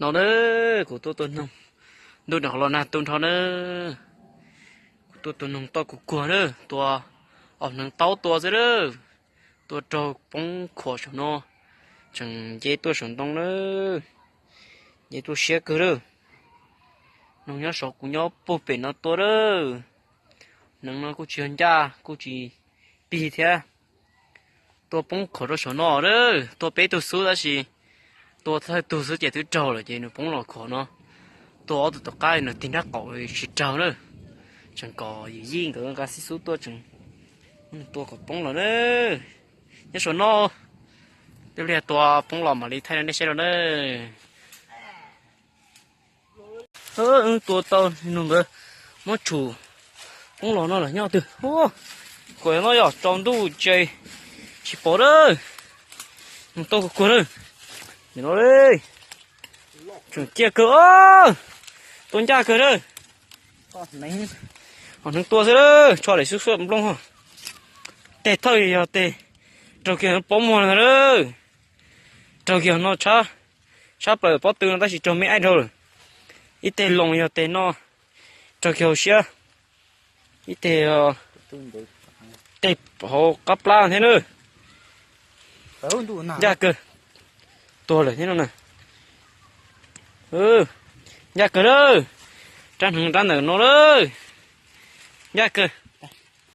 No na, kuv tuaj tua noog, ntuj nws los nag tu nrho na. Kuv tuaj tua noog toj kuv kuag na, tua, ob hneev taub tua xwb na. Tua raug poob khuam saum no, tseem nce tuaj saum ntoo na, nce tuaj siab kawg lawm. Noog nyob saum kuv nyob puag pem no tua lawm. Hneev no kuj tsis yog ncaj kuj tsis pig thiab. Tua poob khuam rau saum no lawm, tua peb tug xwb tab sis tua thawj tug xwb ces twb raug lawm ces nws poob los khuam no. Tua ob tug tom qab nws tig nrab qaum tsis raug na. Tseem kom yim yij nkawd nqa xib xub tuaj tseem tua kom poob los na. Nyob saum no, peb pliag tua poob los mam li thaij rau nej saib rau na. Wb tua tau noog ntawd muab tshum poob los no lawm nyob twg. Kuv no yog tsaus ntuj ces tsis pom lawm. Noog tua kuag kuag lawm. Nim no li, tseem ciaj kawg, tua ncaj kawg lawm. Ho hneev tua xwb lawm, tsho daim xub xuaj nplooj ho. Teg thawj yog teg raug kiag poob muag ntag lawm. Raug kiag no tshab, tshab plaws pob tw no tab sis raug me aib dhau lawm. Ib teg loos yog teg no, raug kiag hauv siab. Ib teg, teg hauv qab plab thiab na. Ncaj kawg, tuag lawm thiab no na. Ncaj kawg lawm, rab hneev rab ntawm no lawm. Ncaj kawg,